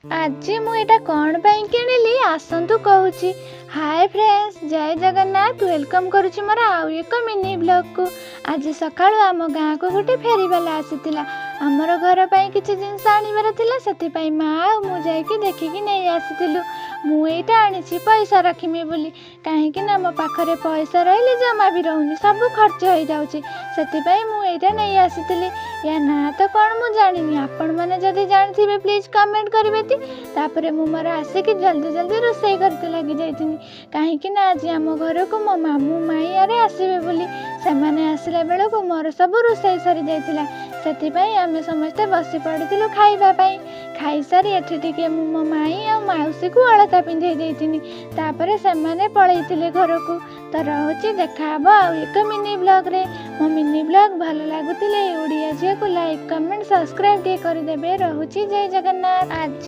ଆଜି ମୁଁ ଏଇଟା କ'ଣ ପାଇଁ କିଣିଲି, ଆସନ୍ତୁ କହୁଛି। ହାଏ ଫ୍ରେଣ୍ଡସ୍, ଜୟ ଜଗନ୍ନାଥ। Welcome କରୁଛି ମୋର ଆଉ ଏକ ମିନି ବ୍ଲଗ୍କୁ। ଆଜି ସକାଳୁ ଆମ ଗାଁକୁ ଗୋଟେ ଫେରିବାଲା ଆସିଥିଲା। ଆମର ଘର ପାଇଁ କିଛି ଜିନିଷ ଆଣିବାର ଥିଲା, ସେଥିପାଇଁ ମା ଆଉ ମୁଁ ଯାଇକି ଦେଖିକି ନେଇ ଆସିଥିଲୁ। ମୁଁ ଏଇଟା ଆଣିଛି ପଇସା ରଖିମି ବୋଲି, କାହିଁକି ନା ମୋ ପାଖରେ ପଇସା ରହିଲେ ଜମା ବି ରହୁନି, ସବୁ ଖର୍ଚ୍ଚ ହେଇଯାଉଛି। ସେଥିପାଇଁ ମୁଁ ଏଇଟା ନେଇ ଆସିଥିଲି। ୟା ନାଁ ତ କ'ଣ ମୁଁ ଜାଣିନି, ଆପଣମାନେ ଯଦି ଜାଣିଥିବେ ପ୍ଲିଜ୍ କମେଣ୍ଟ କରିବେ ତି। ତାପରେ ମୁଁ ମୋର ଆସିକି ଜଲ୍ଦି ଜଲ୍ଦି ରୋଷେଇ କରିତେ ଲାଗି ଯାଇଥିଲି, କାହିଁକି ନା ଆଜି ଆମ ଘରକୁ ମୋ ମାମୁଁ ମାଇଁ ଆରେ ଆସିବେ ବୋଲି। ସେମାନେ ଆସିଲା ବେଳକୁ ମୋର ସବୁ ରୋଷେଇ ସରିଯାଇଥିଲା। ସେଥିପାଇଁ ଆମେ ସମସ୍ତେ ବସି ପଡ଼ିଥିଲୁ ଖାଇବା ପାଇଁ। ଖାଇସାରି ଏଠି ଟିକେ ମୁଁ ମୋ ମାଇଁ ଆଉ ମାଉସୀକୁ ଅଳତା ପିନ୍ଧେଇ ଦେଇଥିଲି। ତାପରେ ସେମାନେ ପଳେଇଥିଲେ ଘରକୁ। ତ ରହୁଛି, ଦେଖାହବ ଆଉ ଏକ ମିନି ବ୍ଲଗ୍ରେ। ମୋ ମିନି ବ୍ଲଗ୍ ଭଲ ଲାଗୁଥିଲେ ଓଡ଼ିଆ ଝିଅକୁ ଲାଇକ୍, କମେଣ୍ଟ, ସବସ୍କ୍ରାଇବ୍ ଟିକେ କରିଦେବେ। ରହୁଛି, ଜୟ ଜଗନ୍ନାଥ। ଆଜି